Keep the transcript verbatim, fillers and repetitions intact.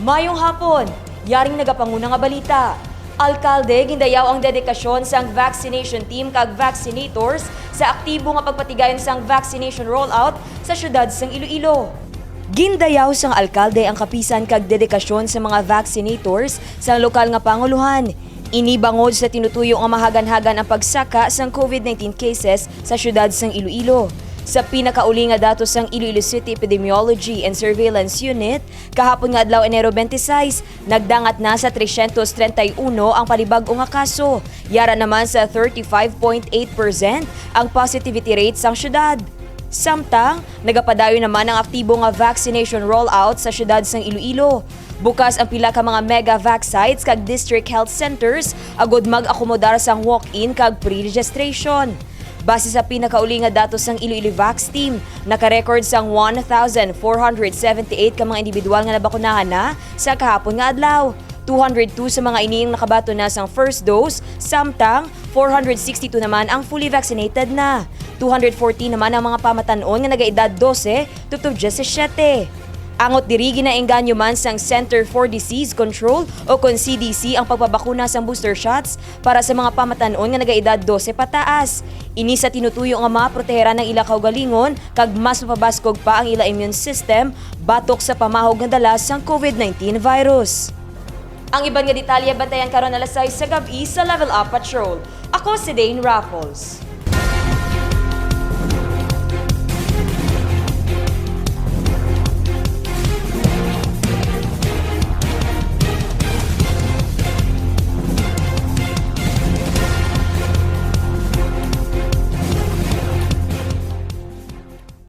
Mayong hapon! Yaring nagapanguna nga balita. Alkalde, gindayaw ang dedikasyon sang vaccination team kag vaccinators sa aktibo nga pagpatigayon sang vaccination rollout sa siyudad sang Iloilo. Gindayaw sang alkalde ang kapisan kag dedikasyon sa mga vaccinators sa lokal nga panguluhan. Ini bangod sa tinutuyo nga mahagan-hagan ang pagsaka sang COVID nineteen cases sa siyudad sang Iloilo. Sa pinakauli nga datos sang Iloilo City Epidemiology and Surveillance Unit, kahapon nga adlaw, Enero twenty-six, nagdangat na sa tresyentos treinta y uno ang palibag-o nga kaso. Yara naman sa thirty-five point eight percent ang positivity rate sang siyudad. Samtang, nagapadayon naman ang aktibo nga vaccination rollout sa siyudad sang Iloilo. Bukas ang pila ka mga mega vac sites kag district health centers agod mag-akomodar sang walk-in kag pre-registration. Base sa pinakauli nga datos sang Iloilo Vax Team, naka-record sang one thousand four hundred seventy-eight ka mga individual nga nabakunahan na sa kahapon nga adlaw. Two hundred two sa mga ini ang nakabaton na sang first dose, samtang four hundred sixty-two naman ang fully vaccinated na. Two hundred fourteen naman ang mga pamatan-on nga nagaedad dose to, to diyesisiyete. Angot diri, ginaengganyo man sang Center for Disease Control o kon C D C ang pagpabakuna sang booster shots para sa mga pamatan-on nga nagaedad dose pataas. Ini sa tinutuyo nga maproteheran ang ila kaugalingon kag mas mapabaskog pa ang ila immune system batok sa pamahog nga dala sang COVID nineteen virus. Ang iban nga detalye bantayan karon alas sais sa gab-i sa Level Up Patrol. Ako si Dane Raffles.